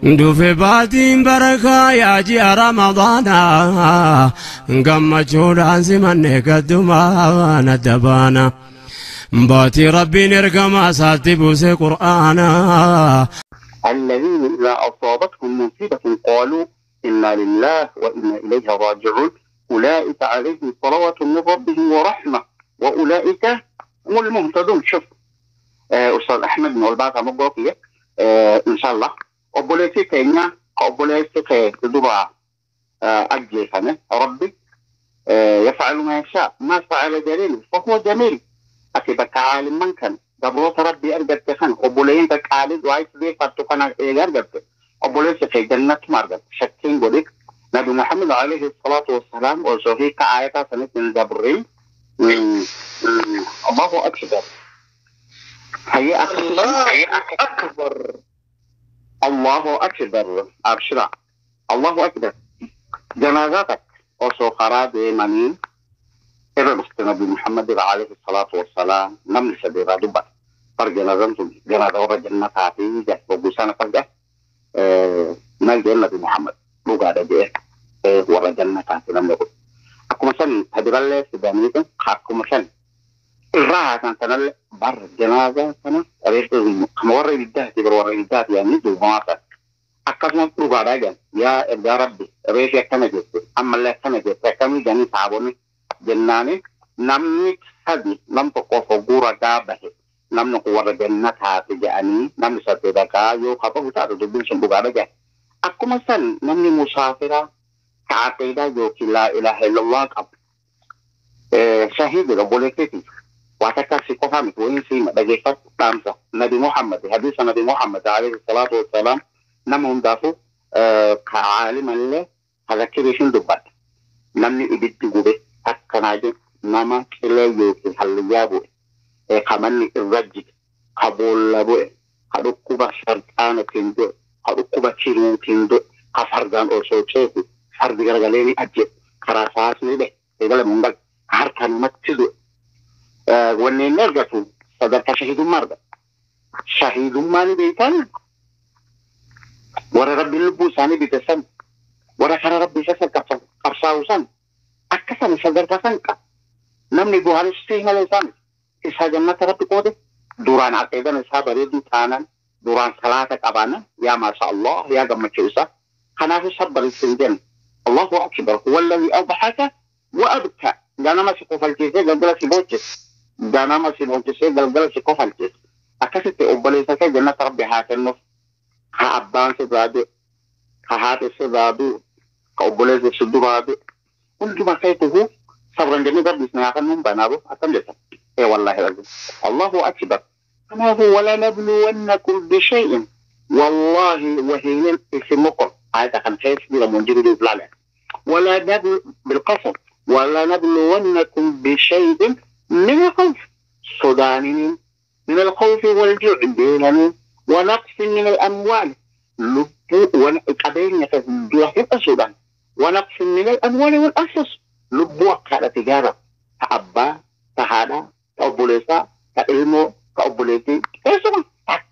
Dhufe baatiin barakaa yaa ji'a Ramadaanaa, gammachuudhaan simanne gaddumaan adda baana. Baatii Rabbiin ergamaa isaatti buuse Qur'aanaa. الذين إذا أصابتهم مصيبة قالوا إنا لله وإنا إليه راجعون أولئك عليهم صلوات من ربهم ورحمة وأولئك هم المهتدون. شوف أستاذ أحمد من البعث مقوفية إن شاء الله obboleessi keenya obboleessi kee dura ajjeefame rabbi yafcalu maa yashaa maa facala jaliil fahuwa jamiil. Ati bakka caalimman kan gabroota rabbii argatte kan obboleeyyanka qaalii du'aa itti deeffattu kana eega argatte obboleessi kee jannatuma argatte shakkiin godhi. Nabi Muhammad alayhi salaatu wassalaam osoo hiika aayataa sanitti hin dabrin Allahu akbar hayya Allahu akbar. Allahu akbar, abshira, Allahu akbar. Janaazaa osoo karaa deemanii irra dhufte Nabi Muhammad alayhi salaatu wassalaam namni sadi irraa dubbata. Bar janaazaan sun janaaza warra jannataa fi hogguu isaan akkas jedhe maal jedhe Nabi Muhammad dhugaadha jedhe warra jannataati namni kun. Akkuma san tadirallee fidanii akkuma san irraa haasan sanallee bar janaazaa sana kama warra ibiddaati bar warra ibiddaati yaanii duubamaa san. Akkasumas dhugaadhaa jedhan yaa ergaa rabbi reefi akkana jette ammallee akkana jette akkamii jedhanii saabonni jennaani namni sadi nam tokkoof hogguu ragaa bahe namni kun warra jannataati jedhanii namni sadi ragaa yoo qabamu taate dubbiin sun dhugaadha jedhan. Akkuma san namni musaafiraa ka aqiidaa yookiin laa ilaaha illallah qabu shahiidudha obboleettiiti. Waa takka si qofa miti waliin siima dhageeffadhu dhaamsa Nabi Muhammad hadiisa Nabi Muhammad alayhi salaatu wassalaam nama hundaafuu ka caalimallee ka zakkirii dubbadha. Namni ibiddi gube akkanaa jiru nama qilee yookiin hallayyaa bu'e ka manni irra jige ka boolla bu'e ka dhukkuba sharxaanatiin du'e ka dhukkuba tiruutiin du'e ka fardaan osoo ceeku fardi garagalee ni ajje karaa saasni dhe eegale mungal harka namatti du'e wanni inni argatu sadarkaa shahidummaa argata. Shahidummaa ni beekan warra rabbiin lubbuu isaanii bite san warra karaa rabbii isa qabsaa'u san akka san sadarkaa san qaba. Namni buhaaristii malee isaan isaa jannata rabbi qoode duraan aqiidan isaa bareedu taanan duraan salaata qabaanan yaa maasha Allah yaa gammachuu isaa kanaafuu sabbar isin jenna. Allahu akbar huwa alladhi adhaka wa abka ganama si kofalchiisee galgala si boochise ganama si boochisee galgala si kofalchiise akkasitti obboleessa kee jannata rabbi haa kennuuf ka abbaan sirraa du'e ka haati sirraa du'e ka obboleessi si duraa du'e hunduma keetuhu sabran jennee rabbi isin haa kennuun banaabo akkam jettan ee wallaahi lazim Allahu akbar. Kanaafuu walanabluwannakum bishay'in wallahi wahiinin isin moqor aayata kan keessa jira mun jiru ilaale ولا نبل بالقسم ولنبلونكم بشيء من الخوف صدان من الخوف والجوع بيننا ونقص من الأموال قبيل السودان ونقص من الأموال والأنفس لبوا على تجارة كأبا كهذا كأبوليسا كإلمو كأبوليتي كيسما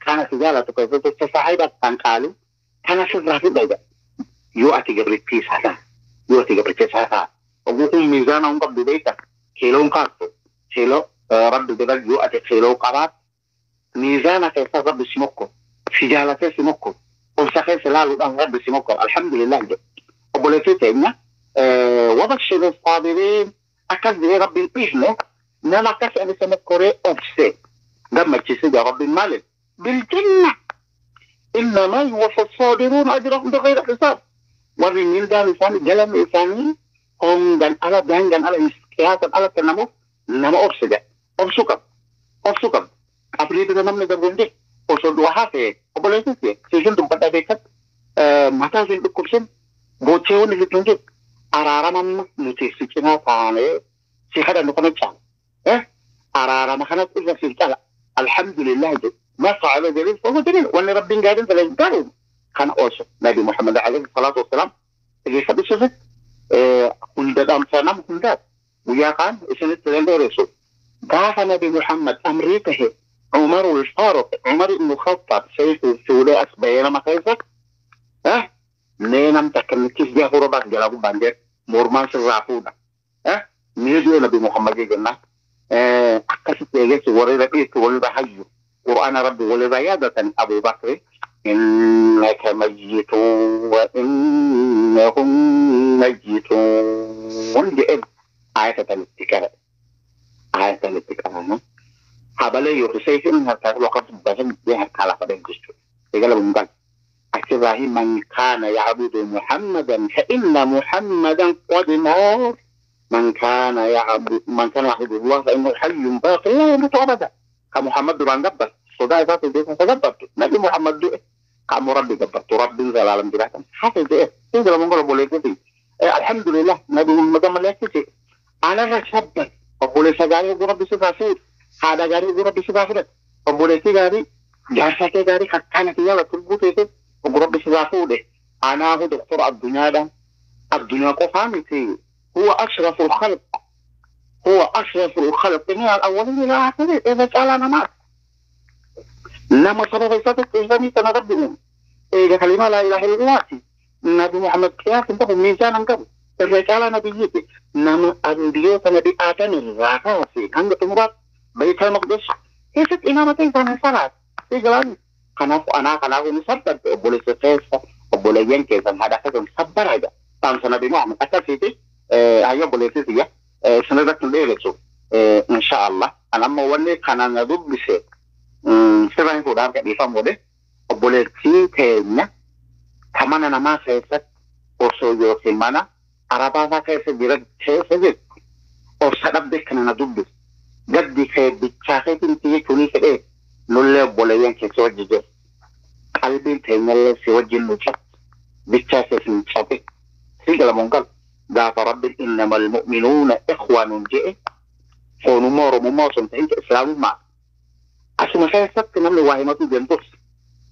كان تجارة كيف تصاحب كان قالوا كان سر في بيدا يؤتي جبريل هذا يؤتي جبريل هذا وقوم ميزانهم قبل بيتك كيلو قاطو كيلو رب بدل يؤتي كيلو قرات ميزانك رب سمكو في جالته سمكو وسخيس لا رب سمكو الحمد لله جد obboleettii teenya wabashir saabiriin akkas jedhee rabbiin dhiifne nama akkas ani sana koree obse gammachiise jaa rabbiin maaliif biljanna innamaa yuwaffa saabiruun ajrahum bighayri hisaab warri mindaan isaanii galanni isaanii hongan ala daangan ala qiyaasan ala kennamuuf nama obse jedha obsuu qaba obsuu qaba qabrii bira namni darbu hin jiru osoo du'a hafe obboleettii siishin dubbadhaa beekatti mataa isheen dhukkubsin gocheewwan illee hin jiru araarama amma nuti si cinaa taanee si kadhannu kana caala araarama kana irra si caala alhamdulillah jedhu ma facala jaliil fahuwa jaliil wanni rabbiin gaariin dalagu gaariin kana oolchu nabi Muhammad alayhi salaatu wassalaam dhageeffadhu sirriitti hunda dhaamsaa nama hundaati guyyaa kaan isinitti dheeressu gaafa nabi Muhammad amrii tahe Umar al-Faruq Umar ibn Khattab sayfu fuudhee as bahee nama keessa Mee nam takka nuttis jaa hura baas jalaa gubbaan jee mormaan sirraa fuudha. Mee du'e Nabi Muhammad jennaan akkasitti eegessi walirra dhiistu walirra hayyu qur'aana rabbi walirra yaadatan Abu Bakri innaka mayyituun wa innahum mayyituun jedheen ayata tanitti qara ayata tanitti qarana habalee yookiin seefin harkaa loqatu basan jee harkaa lafa dheen jechuudha. Eegala bungaan achirraahi man kaana yacbudu Muhammadan fa inna Muhammadan qad maat من كان يعبد من كان يعبد الله فإنه حي باقي لا يموت أبدا. كمحمد دران جبر صداع ذات البيت تجبرت نبي محمد دو كم ربي جبرت ربي زلالم جبرت حافظ إيه تنزل من قلب ولا كذي الحمد لله نبي محمد ما لا كذي أنا رشبت أقول سجاري ربي سفاسير هذا جاري ربي سفاسير أقول سجاري جالسة جاري كانت يلا كل بوتي ربي سفاسير أنا هو دكتور الدنيا ده الدنيا قفامتي هو أشرف الخلق هو أشرف الخلق من الأولين إلى آخره. إذا سألنا معك لما سبب يصدق إسلامي سنربهم إذا كلمة لا إله إلا الله نبي محمد قياس انتبه ميزان انقبل الرسالة نبيتي نما أنبياء نبي آتني الرخاصي عند تمرات بيت المقدس إيست إمامتين كان صلاة إجلال قناف أنا قناف مصدق أبولي سفيسة أبولي ينكي هذا كذا مصبر هذا تام نبي محمد أكثر ayo boleh ya sanada dheerayso insha Allah an amma wanni kana na dubbise siraan fuudhaan kadhiifam godhe obboleettii teenya ta mana namaa keessatti osoo yookiin mana arabaasaa keessa jira keessa jirtu obsa dhabde kana na dubbise gaddi kee bichaa keetiin jechuunii fedhee nullee obboleeyyan kee si wajji jiru qalbiin teenyallee si wajjin nu cabte bichaa kee si cabe si galamuun qabu gaafa rabbi innama almu'minuuna ikhwaanun je'e foonummaa oromummaa osoo hin ta'in islaamummaa asuma keessatti namni waa himatu deemtus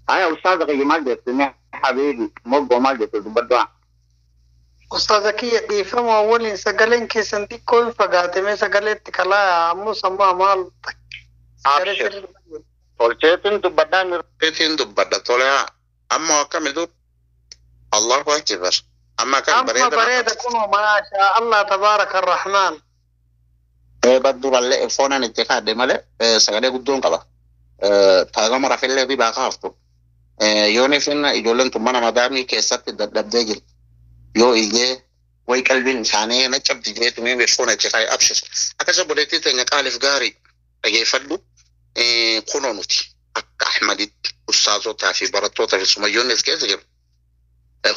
haya ustaaza kiyya maal jette mee habiibi moggoo maal jette dubbaddaa Ustaaza kiyya dhiifama waliin sagaleen keessan xiqqoo hin fagaate mee sagaleetti kalaa ammoo sammaa maal Abshir tolcheetiin dubbaddaa Eetiin dubbadha tolaa amma akkamitu Allahu akbar amma kan amma bareeda bareeda kunoo maashaa Allah tabaaraka arrahmaan. Baddurallee foonaan itti kaadhe malee sagalee guddoon qaba. Taagama rafillee fi baaka haftu. Yoon isin ijoolleen tun mana madaamii keessatti dadhabdee jirti. Yoo iyyee way qalbiin isaanii na cabdi jeetumee foona itti kaa'e abshir. Akkasa boleettii teenya qaaliif gaarii dhageeffadhu kunoo nuti akka Ahmaditti ustaazotaa fi barattootaa fi sumayyoonni as keessa jiru.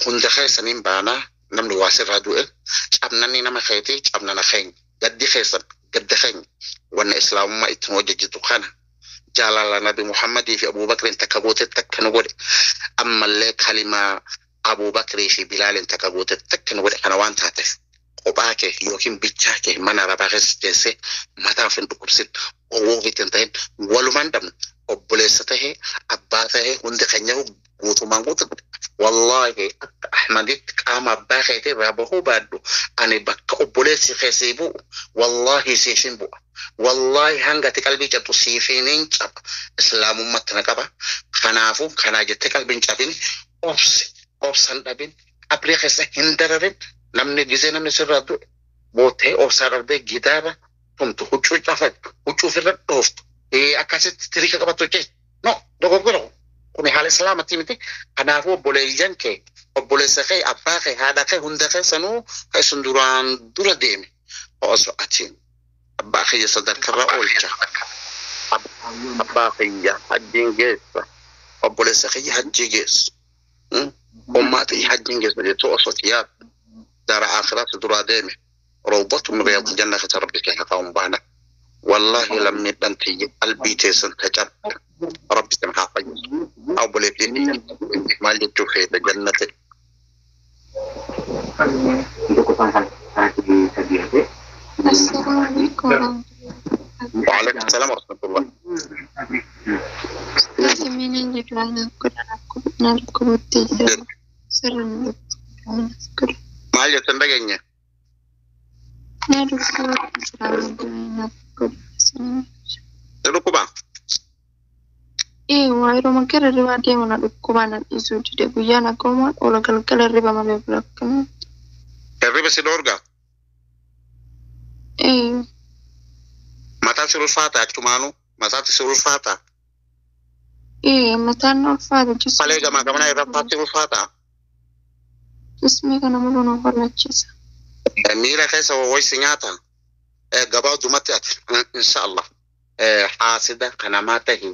Hunda keessaniin baanaa namni waa sirraa du'e cabnanni nama keetii cabnana keenya gaddi keessan gadda keenya wanna islaamummaa ittiin hojjechitu kana jaalala nabi Muhammadii fi Abuubakriin takka goote takka nu godhe ammallee kalimaa Abuubakrii fi Bilaalin takka goote takka nu godhe kana waan taateef kophaa kee yookiin bichaa kee mana arabaa keessa teessee mataa of hin dhukkubsin owwoo ofiitti hin ta'in walumaan dhabnu obboleessa tahee abbaa tahee hundi keenya guutumaan guutu wallaahi akka Ahmaditti qaama abbaa keetii irraa bahuu baadhu ani bakka obboleessi keessii bu'u wallaahi siifin bu'a wallaahi hanga ati qalbii cabdu siifiin caba islaamummaatti na qaba kanaafuu kanaa jettee qalbiin cabin obsi obsan dhabin qabrii keessa hin dararin namni gizee namni sirraa du'e bootee obsaa dhabdee gidaara tumtu huccuu cafattu huccuu ofirra dhooftu akkasitti tiriika qabattu jee no dogoggora kuni haala islaamatti miti kanaafuu obboleeyyan kee obboleessa kee abbaa kee haadha kee hunda keessanuu kan isin duraan dura deeme osoo ati abbaa kiyya sadarkarra oolcha abbaa kiyya hajjiin geessa obboleessa kiyya hajjii geessu ummaa tiyya hajjiin geessa jettuu osoo yaaddu dara aakhiraatti duraa deeme rawdatu min riyaadil janna keessa rabbi kee haa baana wallaahi lammiidhaan tiyya qalbii teessan tacabde rabbi sin haa fayyisu obboleettiin maal jechuu feete jannate السلام عليكم ورحمة الله. وعليكم السلام ورحمة الله. أستاذ جدوان كل Maal jettan dhageenye? Dhukkuba? Waa yeroo gara hirribaa deemu na dhukkubaa na dhiisuu dide guyyaan akkuma oola galgala hirriba malee bula akkanatti. Hirriba si dhoorgaa? Ee. Mataan si ulfaata achumaanuu? Mataatti si ulfaata? Ee, mataan na ulfaata jismii. Malee gamaa gamanaa irra si ulfaata? Jismii kana mulu na barbaachisa. Miira keessa waysi nyaata? Gabaabdumatti ati insha Allah haasida kanamaa tahi,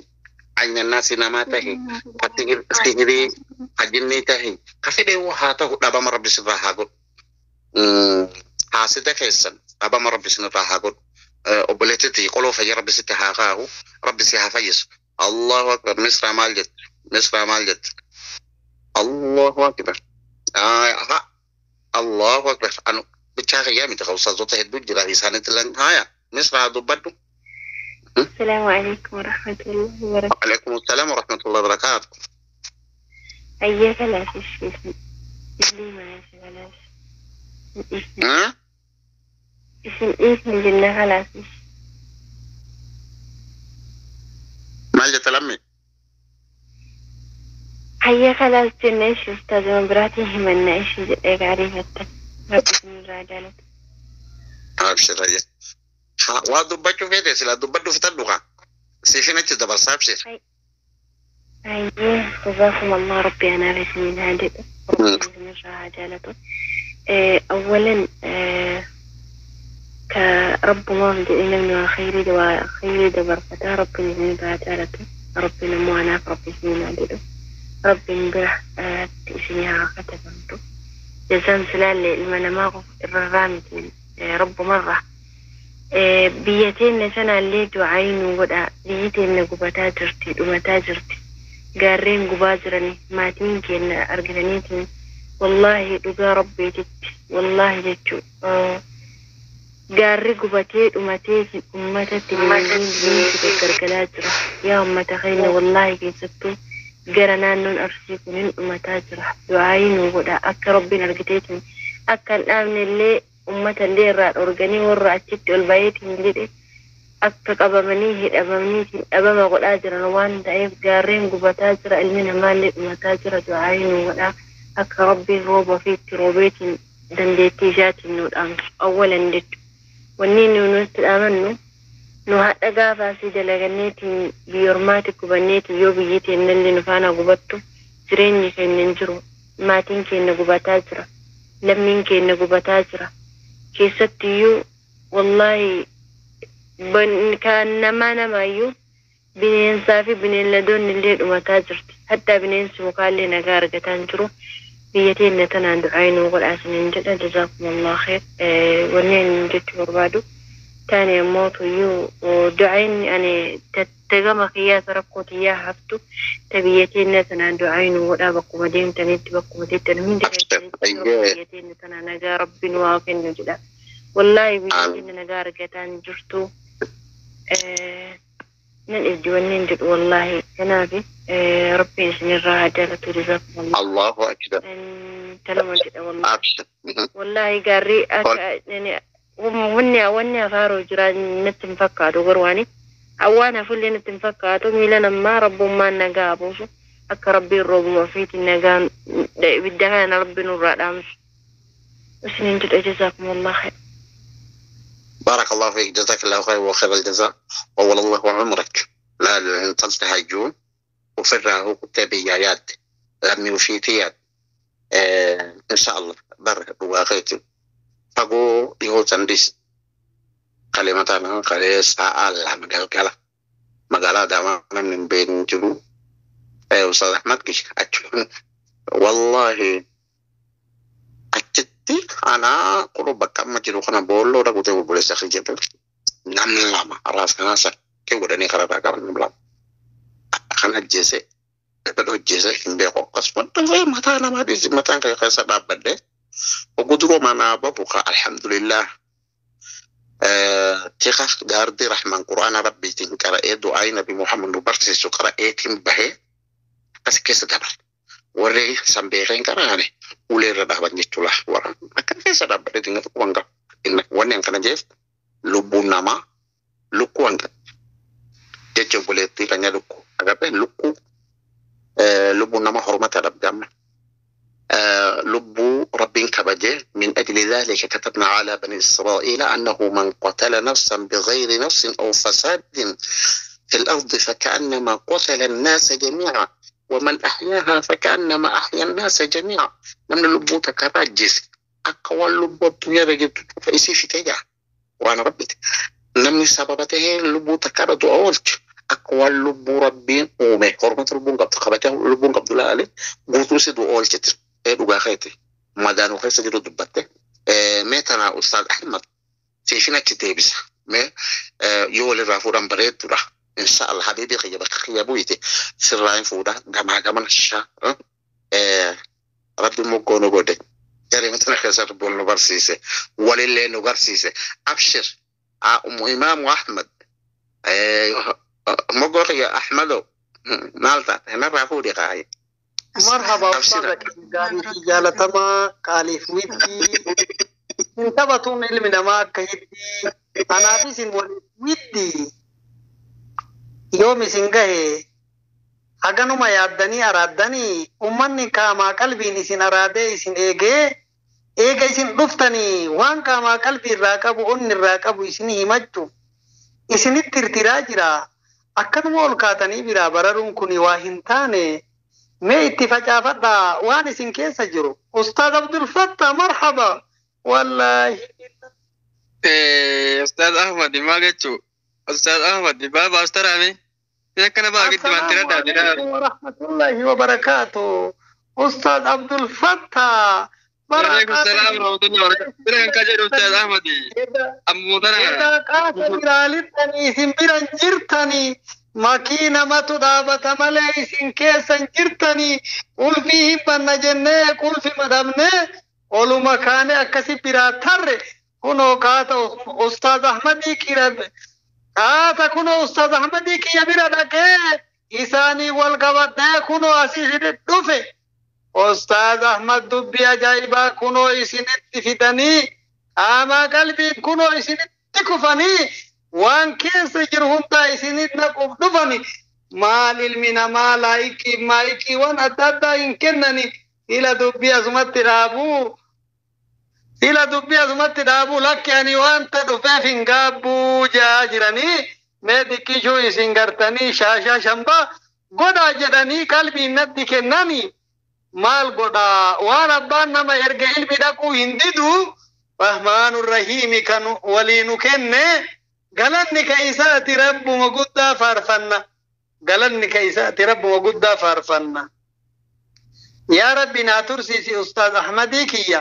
aynannaasi namaa tahi, sihirii hajinnii tahi, ka fedhe haa ta'u, dhabama Rabbi sirraa haa godhu. Haasida keessan dhabama Rabbi sirraa haa godhu. Obboleettitti qoloo fayya Rabbi sitti haa kaa'u, Rabbi si haa fayyisu. Allahu akbar. Misraa maal jetti? Misraa maal jetti? Allahu akbar. Allahu akbar. Anu bichaa kiyyaa miti, ustaazota hedduu jira, isaanitti lan haaya. Misraa, dubbadhu. السلام عليكم ورحمة الله وبركاته. وعليكم السلام ورحمة الله وبركاته. أيه خلاص الشيخ اللي ماشي خلاص. ها؟ اسم إيه من جنة خلاص. Maal jette lammi? هيا خلاص جنة إيش أستاذ مبراتي همنا إيش عريفتك ربي من رجالك. Abshir, hayya. Waa dubbachuu feete sila dubbadhu, fitadhu kaa. Siifin achi dabarsa, abshir. أيه جزاكم الله، ربي أنا بس من هذا ربي من رجالته. أولا كرب ما بدنا من خير دوا خير دبرفتا ربي من رجالته ربي نموانا ربي من هذا ربي نبرح تسنيها كتبنتو جزان سلال المنماغ الرامتين رب مرة biyya sanaallee du'aayi nu godha. Biyyi teenya gubataa jirti, dhumataa jirti, gaarreen gubaa jirani, maatiin keenya argitaniitiin. Wallaahi dhugaa Rabbiititti, wallaahi jechuu gaarri gubatee dhumatee ummatatti bineensi gargalaa jira. Yaa ummata keenya, wallaahi keessattuu gara naannoon Arsii kunin dhumataa jira. Du'aayi nu godha akka Rabbiin argiteetiin akka hin dhaabne illee, ummata illee irraa dhorganii warra achitti ol bayeetiin jedhe akka qabamanii hidhamaniitiin dhabama godhaa jiran waan ta'eef. Gaarreen gubataa jira, ilmi namaallee dhumataa jira. Du'aayi nu godhaa akka Rabbiin rooba ofiitti roobeetiin dandeettii isaatiin nu dhaamsu. Awwalan jechu wanni nu nutti dhaamannu nu hadha gaafaasii dalaganneetiin biyya ormaatti gubanneetiin yoo biyyi teennallee nu faana gubattu jireenyi keenya hin jiru. Maatiin keenya gubataa jira, lammiin keenya gubataa jira. Keessattiyyuu wallaahi kan namaa namaayyuu bineensaa fi bineeldoonni illee dhumataa jirti. Hattaa bineensi mukaallee nagaa argataa hin jiru. Biyya teenya tanaan du'aa nuu godhaa isiniin jedha. Jazaakumullah khair. Wanni ani jechuu barbaadu taani ammoo tuyyuu du'aayin ani tattagama kiyyaa rakkoo tiyyaa haftu ta biyya teenya tanaan du'aa nuu godhaa. Bakkuma deemtanitti, bakkuma teettan hundi keessanitti biyya teenya tanaa nagaa Rabbiin waa kennu jedha. Wallaahi biyya teenya nagaa argataa hin jirtu. Nan ibdi wanneen jedhu wallaahi kanaaf Rabbiin isinirraa haa jaalatu. Jazaakumullah. Allahu akbar. Tanuma jedha wallaahi. Abshir. Wallaahi gaarri akka wanni afaaroo jira natti hin fakkaatu, garuu ani awwaan hafullee natti hin fakkaatu. Miila namaa Rabbummaan nagaa buusu, akka Rabbiin roobuma ofiitiin nagaan ibidda kana Rabbi nurraa dhaamsu isiniin jedha. Jazaakumullah khair. بارك الله فيك، جزاك الله خير وخير الجزاء، طول الله عمرك. لا انتلت هجون وفره كتابيات لم يوشيتيات. إن شاء الله بر واخيتي فقو يهو تنديس كلمة قال ساعة مقالة مقالة داما من بين جرو. أستاذ أحمد كيش والله achitti ana quru bakka amma jiru kana boolloo dhaqutee obboleessa kee jedhu namni lama raas sakkee godhanii karaa irraa qaban nama lama. Kan ajjeese dhadha hojjeese hin beeku, akkasuma dhufee mataa namaa dhiisi mataan kee keessa dhaabbadde oguu duroo manaa bahu ka alhamdulillah tika gaardii rahmaan Qur'aana Rabbiitiin qara'ee du'aa Nabi Muhammad nu barsiisu qara'eetiin bahee akkas keessa dabre. Warri san beekeen qara'ane ulee irra dhaaban jechuudha. Warra akka keessa dhaabbateetiin gadi quban qabu. Wanni an kana jeef lubbuun namaa lukkuu an qabu. Jecha obboleettii keenya lukkuu. Agartee lukkuu lubbuun nama hormata dhabde amma. Lubbuu rabbiin kabaje min ajli dhalika katabna ala bani israa'iila annahu man qatala nafsan bighayri nafsin aw fasadin في الأرض فكأنما قتل الناس جميعا ومن أحياها فكأنما أحيا الناس جميعا. نمن لبو تكراجس أقوى لبو الدنيا رجبت فإسي في تيجا وأنا ربيت نمني سببته لبو تكرد أولت أقوى لبو ربين أومي حرمة لبو قبض خبته لبو قبض لا عليه قوتو سيدو أولت إيه خيتي ما دانو خيسة جدو دبته ميتنا أستاذ أحمد سيفينا كتابس ما يولي رافوران بريد راح إن شاء الله حبيبي خيبك خيبويتي سراين فودا جماعة جماعة الشا ربي مكونو قدي يعني مثلا خسر بول نبرسيسة ولله نبرسيسة أبشر أم إمام أحمد مقر يا أحمد نالتا هنا رافودي قاعد مرحبا أستاذك قالي في جالتما قالي في ودي انتبهتون علمنا ما كهدي أنا في سن ودي yoom isin gahe haganuma yaaddanii araaddanii ummanni qaamaa qalbiin isin araadee isin eegee eega isin dhuftanii waan qaamaa qalbii irraa qabu onni irraa qabu isin himachuuf isinitti tirtiraa jira akkanuma ol kaatanii biraa bararuun kun waa hin taane mee itti facaafadhaa waan isin keessa jiru. Ustaaz Abdul Fattah marhaba wallaahi. Ustaaz Ahmad maal jechuu? Ustaz Ahmad baaba astarame akkana baa gitti wanti Assalaamu alaikum warahmatullahi wabarakaatu. Ustaz Abdul Fattah. Waalaikum salaam warahmatullahi wabarakatuh. Bira kan kajedhu Ustaz Ahmad. Ammoo tana. Edaa qaata biraalittanii isin biran jirtanii makiinamatu dhaabata malee isin keessan jirtanii qulfii hin banna jennee qulfi madabnee oluma kaane akkasi biraa tarre kunoo qaata Ustaz Ahmadii kira qaata kunoo Ustaz Ahmadii kiyya bira dhaqee isaanii wal qabadhee kunoo asii isin dhufe. Ustaz Ahmad dubbii ajaa'ibaa kunoo isinitti fidanii qaamaa qalbiin kunoo isinitti kufanii waan keessa jiru hundaa isinitti naquuf dhufani. Maal ilmi namaa laayikii maayikii waan adda addaa hin kennani. Ila dubbii asumatti dhaabuu. Ila dubbii asumatti dhaabuu lakki ani wanta dhufeef hin gaabbuu jaa jiranii mee xiqqishuu isin gartanii shaashaa shambaa godhaa jedhanii qalbiin natti kennanii. Maal godhaa waan abbaan nama erga ilmi dhaquu hin didu rahmaanu rahiimi kan waliinu kenne galanni ka isaati rabbuma guddaa faarfanna galanni ka isaati rabbuma guddaa faarfanna. Yaa rabbi naa tursiisi Ustaaz Ahmadii kiyya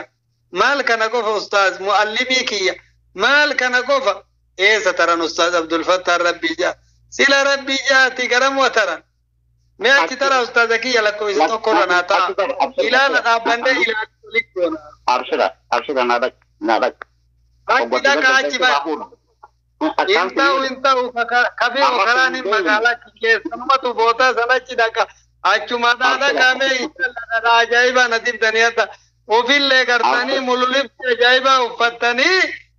maal kana qofa Ustaaz muallimii kiyya maal kana qofa eessa taran Ustaaz Abdul Fattah rabbii jaa sila rabbii jaati garam wataran. Mee achi tara ustaaza kiyya lakkoofsa tokkorra naa ta'a. Ilaala dhaabbannee ilaaluu walitti goona. Abshira abshira naa dhaq naa dhaq. Achi dhaqa achi ba'a. Hin ta'u hin ta'u kafee karaan hin magaalaa keessumatu bootaa sana achi dhaqa. Achuma dhaqa mee inshallah ajaa'ibaa na dibdanii hatta ofillee gartanii mululifti ajaa'ibaa uffattanii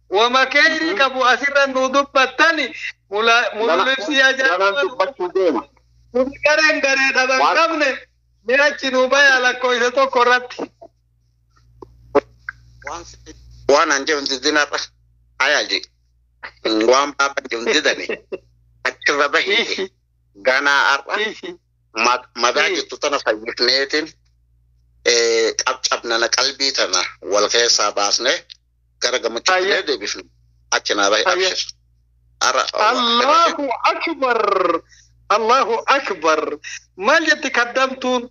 wama keeyrii qabu asirra nuu dubbattani mululifti ajaa'ibaa. Dubbachuu deema. Gareen garee dhaban qabne mee achi nuu bayaa lakkoofsa tokko irratti. Waan an jedhu didinarra ayaji waan baaba jedhu didani achirra bahii ganaa har'a madaa jirtu tana fayyifneetiin cabcabnana qalbii tana wal keessaa baasnee gara gammachuutti deebifne achi naa bahi abshir. Allahu akbar. Allahu akbar. Maal jetti kaddamtuun?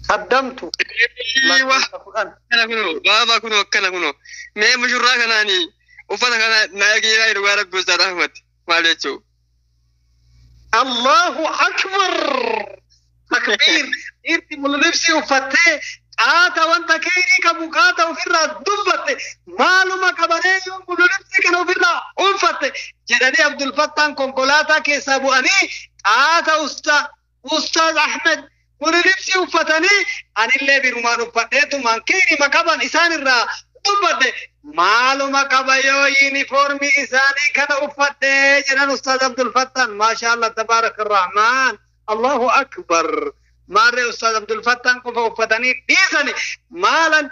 Kaddamtu. Akkana kunoo baaba kunoo akkana kunoo mee mushurraa kanaani uffata kana naa eegiraa jiru gaa rabbi Ustaz Ahmad maal jechuu? Allahu akbar. Takbiir. Dhiirti mul'ibsii uffattee qaata wanta keerii qabu qaata ofirraa dubbatte maaluma qabanee yoo mul'ibsii kana ofirraa uffatte jedhanii Abdul Fattaan konkolaataa keessaa bu'anii qaata Ustaaz Ahmed Kuni libsii uffatanii anillee birumaan uffadheetumaan keerima qaban isaan irraa dubbadhe. Maaluma qaba yoo yuunifoormii isaanii kana uffadhe jedhan Ustaaz Abdul Fattaan. Maashaallah tabaaraka rahmaan. Allahu akbar. Maarree Ustaaz Abdul Fattaan qofa uffatanii dhiisani. Maalan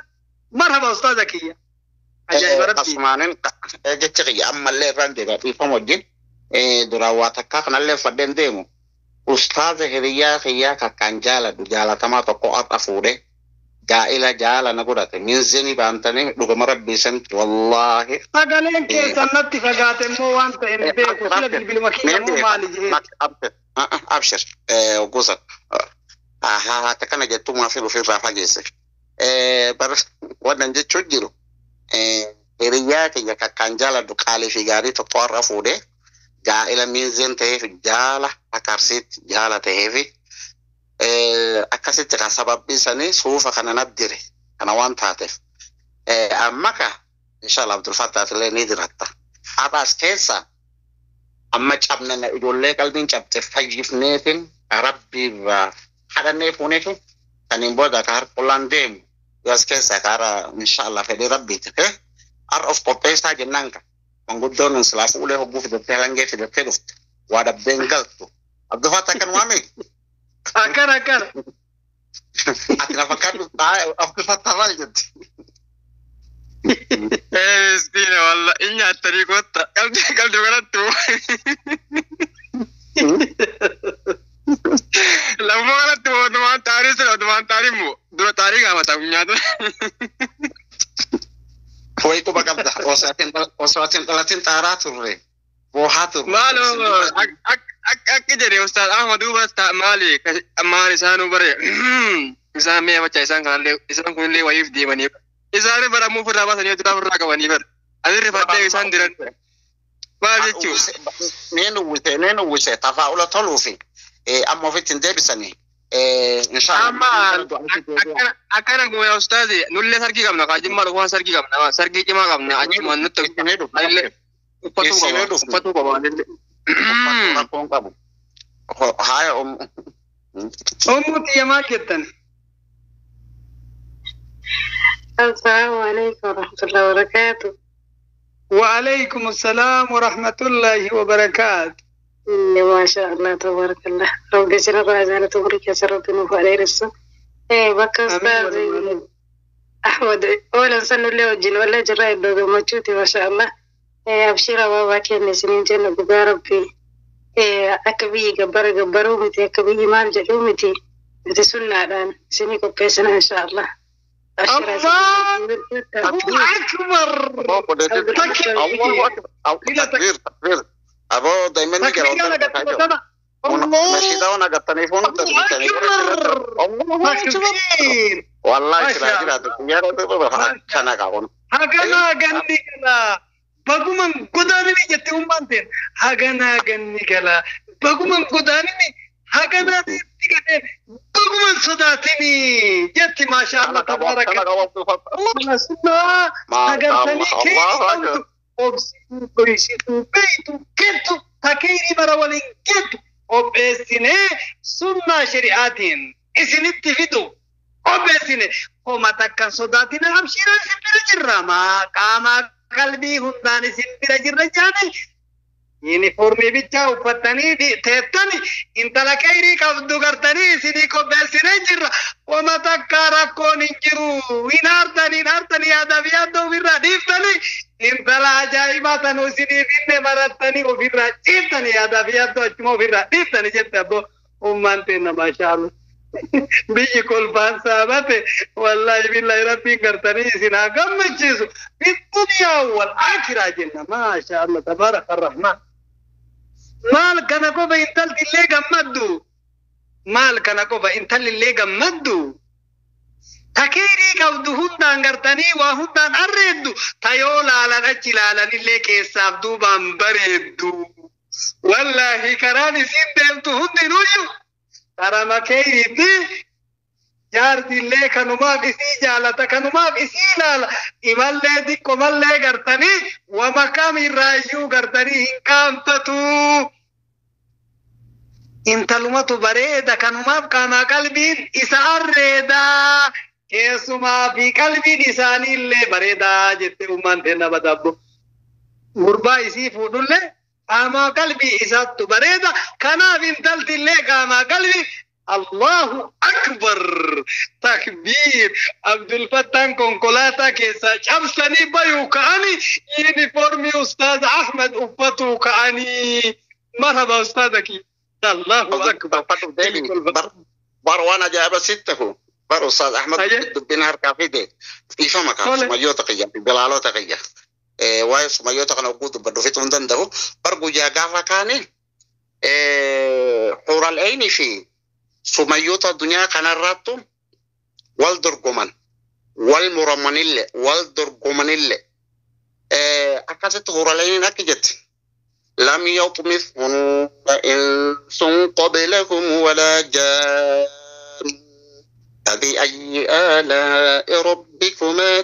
marhaba Ustaaza kiyya. Ajaa'iba Rabbii. Asmaanin jecha kiyya ammallee irraan deebi'a dhiifama wajjin duraan waa takkaa kanallee uffadheen deemu. Ustaaza hiriyyaa kiyyaa kakkaan jaaladhu jaalatamaa tokko har'a fuudhee gaa'ila jaala na godhate minzini baantanii dhugama rabbii santi wallaahi. Sagaleen keessan natti fagaate immoo waan ta'e hin beeku. Sila bilbiluma kiyya moo maali jee? Abshir gosa haata kana jettu maaf ofirraa fageesse. Bar wannan jechuun jiru hiriyyaa kiyya kakkaan jaaladhu qaalii fi gaarii tokko har'a fuudhee gaa'ila miinzeen ta'eef jaala akarsiitti jaala ta'eef akkasitti kan sababbii sanii suufa kana naddire kana waan taateef amma ka inshallah Abdul Fattah illee ni jiratta. Har'as keessa amma cabne na ijoollee qalbiin cabte fayyifneetiin rabbiirraa kadhannee fuuneetiin saniin booda ka harqullaan deemu as keessa ka har'a inshallah fedhii rabbiiti. Har'a of qopheessaa jennaan ka manguddoon silaa fuulee hogguu fidattee halangee fidattee dhufte waa dhabbeen galtu. Abdul Fattah kan waame. Akkana akkana. Ati na fakkaatu Abdul Fattah maal jetti? Miskiina walla in nyaattanii kotta qalbii qalbii kanattu. Lammoo kanatti mootummaan xaarii sila mootummaan xaarii immoo dura xaarii gaafata nyaata. Wayi quba qabda osoo atiin dhalatin xaaraa turre boohaa turre. Maaloo akka jedhe Ustaaz Ahmad duuba maali maali isaanuu bare isaan mee macha isaan kanallee isaan kunillee wayiif deemanii isaan bara ammoo ofirraa baasanii dura ofirraa qabanii bara ani rifadhee isaan diran maal jechuun. Neen uwwise neen uwwise tafaa'ula toluufi amma ofitti hin deebisanii. Amma akkana goona Ustaazi nullee sargii qabna kaajimmaa dhufuun sargii qabna sargii cimaa qabna achumaan nutti anillee uffatuu qaba uffatuu qaba anillee. Rakkoon qabu. Haaya Ummuu tiyya maal jettan? Assalaamu alaikum warahmatullahi wabarakatuh. وعليكم السلام ورحمة الله وبركاته. ما شاء الله تبارك الله. ربي سنة عزالة تبارك يا ربي نوف عليه رسول. إيه بك أستاذ أحمد أولا سنة له وجن ولا جراء دوغ مجوتي ما شاء الله. إيه أبشر بابا كان سنين جنة بقى ربي. إيه أكبي جبر جبرومتي أكبي مال جلومتي. سنة الآن سنين كوبيسنا إن شاء الله. الله أكبر. الله أكبر. تكبير تكبير. أبو دايما الله أكبر. والله هكذا غني كلا بقوم قدامي جت أمانتين هكذا غني كلا بقوم قدامي هكذا تيجي بقوم صداتني جت ما شاء الله تبارك الله سنة هكذا كي obsituu dhoysituu beeytu kentu takeerii mara waliin kentu qopheessinee sunnaa shari'aatiin isinitti fidu qopheessine homa takkan sodaatina abshiira isin bira jirra maa qaamaa qalbii hundaan isin bira jirra jaane yuunifoormii bichaa uffattanii teettani intala keerii qabdu gartanii isinii qopheessinee jirra homa takka rakkoon hin jiru hin aartanii hin aartanii yaadaaf yaadda ofirraa dhiiftanii intala ajaa'ibaa tan isiniif hinne marattanii ofirraa ciiftanii yaadaaf yaaddu achuma ofirraa dhiiftanii jette abboo ummaan teenna maashaallah. Biyyi kolfaan saabate wallaahi billahi rabbiin gartanii isin haa gammachiisu fi duniyaa wal aakiraa jenna maashaallah tabaaraka arrahmaan. Maal kana qofa intalti illee gammaddu maal kana qofa intalli illee gammaddu takeerii qabdu hundaan gartanii waa hundaan arreeddu tayoo laalan achi laalan illee keessaaf duubaan bareeddu wallaahi karaan isiin deemtu hundinuyyuu karama keeyiti jaarti illee kanumaaf isii jaalata kanumaaf isii laala imallee xiqqomallee gartanii wama kam irraayyuu gartanii hin qaanfatu. Intalumatu bareeda kanumaaf qaamaa qalbiin isa arreedaa keessumaa fi qalbiin isaanii illee bareedaa jette ummaan teenna badabbo. Gurbaa isii fuudhullee qaamaa qalbii isaattu bareeda kanaaf intalti illee qaamaa qalbii Allahu akbar takbiir Abdul Fattaan konkolaataa keessaa cabsanii bayuu ka'anii yuunifoormii Ustaaz Ahmed uffatuu ka'anii marhaba ustaaza kiyya. Allahu akbar. Bar waan ajaa'iba sitti tahu. Bar Ustaaz Ahmed dubbiin harkaa fide dhiifama kan sumayyoota qiyya bilaalota qiyya. Waa'ee sumayyoota kana oguu dubbadhu fixuu hin danda'u. Bar guyyaa gaafa kaanii xuural eynii fi sumayyoota addunyaa kanarrattu wal dorgoman wal muramanille wal dorgomanille akkasitti xuural eyniin akka jetti. لم يطمثهن إنس قبلهم ولا جان فبأي آلاء ربكما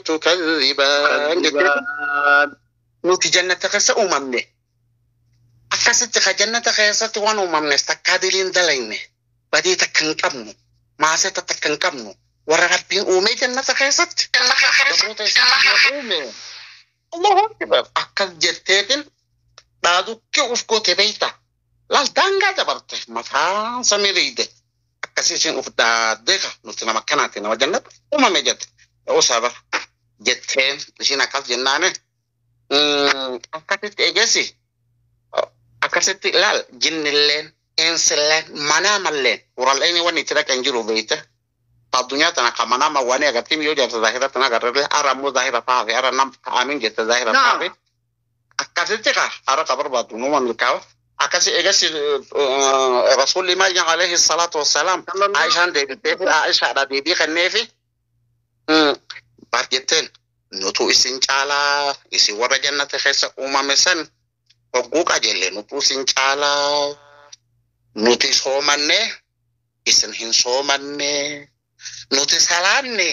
تكذبان. Nuti jannata keessa uumamne akkasitti ka jannata keessatti waan uumamne takkaa diliin dalayne badii takka hin qabnu maaseta takka hin qabnu warra rabbiin uumee jannata keessatti gabroota isaa uume. Allahu akbar akkas jetteetin dhaadukke uf goote beeyta laal daangaa dabarte mataan samiriide akkasii isheen uf dhaaddeeka nuti nama akkanaati nama jannata uumame jette ta'uu bar jetteen ishiin akkas jennaane akkasitti eegesi akkasitti laal jinnilleen insilleen manaamalleen uralleeni wanni itti dhaqan jiru beeyta addunyaa tana ka manaama waan agartiin yoo jarte zaahira tana agarre ara ammoo zaahira taafe ara nam ka'amin jette zaahira taafe akkasitti ka ara ka barbaadu numa milkaawa akkasi eegasi rasuulli maal jedha alayhi salaatu wassalaam Aishaan deebitee Aishaadha deebii kenneefi bar jetteen nutu isin caalaa isin warra jannata keessa uumame san hogguu qajeelle nutu isin caalaa nuti soomanne isin hin soomanne nuti salaanne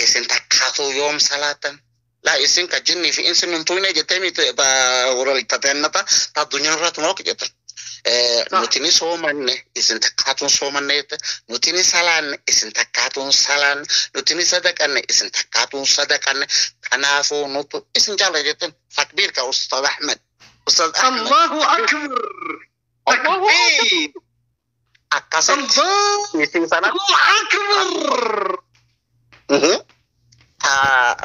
isin takkaatuu yoom salaatan la isin ka jinni fi insi nun tuyne jettee miti tateenata ta addunyaa irratti moo jettan nuti ni soomanne isin takkaatuun soomanne jette nuti ni salaanne isin takkaatuun salaanne nuti ni sadaqanne isin takkaatuun sadaqanne kanaafuu nutu isin jaala jettan takbiir ka Ustaz Ahmed Ustaz Ahmed Allahu akbar takbiir akkasitti isin sana Allahu akbar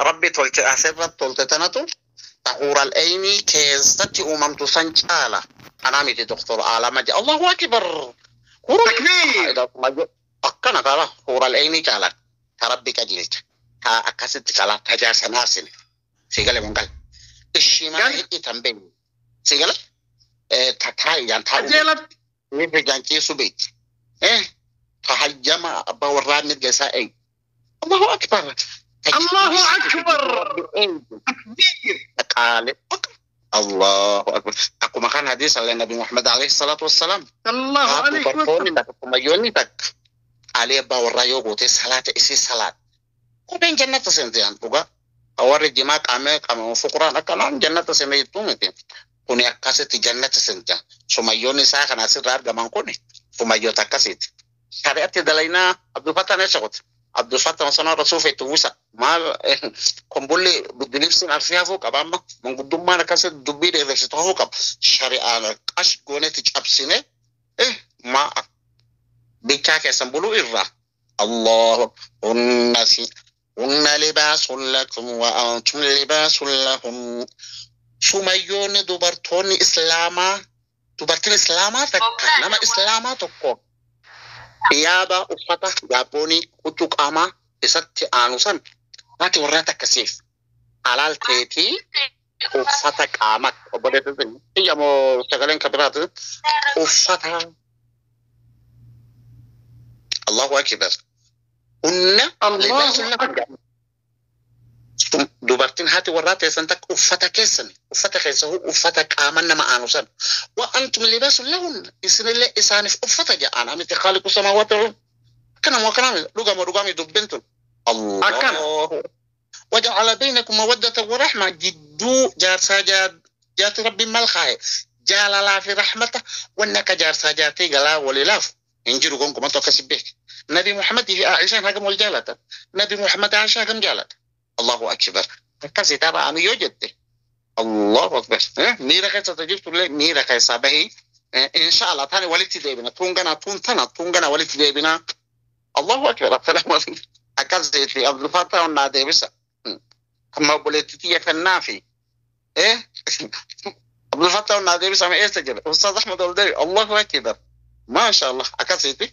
rabbi tolche asirratti tolte tanatu tahuural eynii keessatti uumamtu san caala anaa miti doktor Alama jedha Allahu akbar takbiir akkana qaba huural eynii caalan ta rabbi qajeelcha ta akkasitti cala ta jaarsa naarsine sigale mongal ishii mana hidhitan beeyne sigale ta taa'iyaan taa'u ni ijaan ciisu beekti ta hayyama abbaa warraa mirga isaa eegi Allahu akbar Allahu akbar takbiir قال الله أكبر أكو مكان حديث على النبي محمد عليه الصلاة والسلام الله عليه وسلم mayyoonni takka qaalii abbaa warraa yoo goote salaata isii salaat kopheen jannata seente an dhugaa warri jimaa qaamee qaama fuquraan akkanaan jannata seene jettuu miti kuni akkasitti jannata seente sumayyoonni isaa kana asirraa argaman kuni sumayyoota akkasiiti shari'atti dalaynaa Abdul Fattaa eessa qote Abdul Fattaa sana rasuuf itti uwwisa maal kombulli bilibsiin arsii hafuu qaba amma manguddummaan akkasitti dubbii dheeressitu hafuu qaba shari'aan qash goonetti cabsine ma bichaa keessan buluu irraa Allahu hunna si hunna libaasun lakum wa antum libaasun lahum sumayyoonni dubartoonni islaamaa dubartiin islaamaa takka nama islaamaa tokko Yaaba uffata gaabboonii huccuu qaamaa isatti aanu san haati warraa takkasiif halaal teetii uffata qaamaa obboleettiin iyyamoo sagaleen kabiraati uffata Allahu akbar hunna libaasun lakum dubartiin haati warraa teessan takka uffata keessan uffata keessa uffata qaama nama aanu san wa antum libaasun lahun isinillee isaaniif uffata ja'an amiti khaaliqu samaawaati wal akkanama akkanama dhugama dhugami dubbin tun Allahu waja'ala bainakum mawaddatan wa rahma jidduu jaarsaa jaati rabbiin maal kaaye Jaalalaa fi rahmata wanni akka jaarsaa jaartii galaa walii laafu hin jiru gonkumattu akkasi beek. Nabi Muhammadii fi Aishaan hagam wal jaalatan. Nabi Muhammad Aishaa hagam jaalata. Allahu akbar. Akkasi tapha ani yoo jette. Allahu akbar. Miira keessa jirtullee miira keessaa bahii. Inshallah tani walitti deebina. Tuun ganaa tuun tana tuun ganaa walitti deebina. Allahu akbar. Assalaamu alaikum. Akkasitti Abdul Fattah onnaa deebisa. Amma obboleettii tiyya kennaafi. Abdul Fattah onnaa deebisa amma eessa jira? Ustaaz Ahmad Oldebi. Allahu akbar. Maasha Allah. Akkasitti.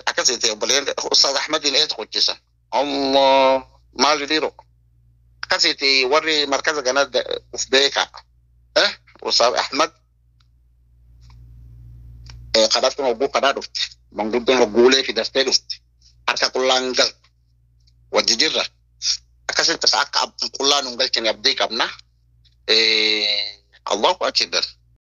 Akkasitti obboleen Ustaaz Ahmad illee hojjisa. Allah maal jedhiiru. Akkasitti warri markaza kana uf beeka. Ustaaz Ahmad kadhatuma hogguu kadhaa dhufte. Manguddoon hogguulee fidattee dhufte. Harka qullaan galtu. Wajji jirra. Akkasitti akka qullaa nun galchine abdii qabna. Allahu akbar.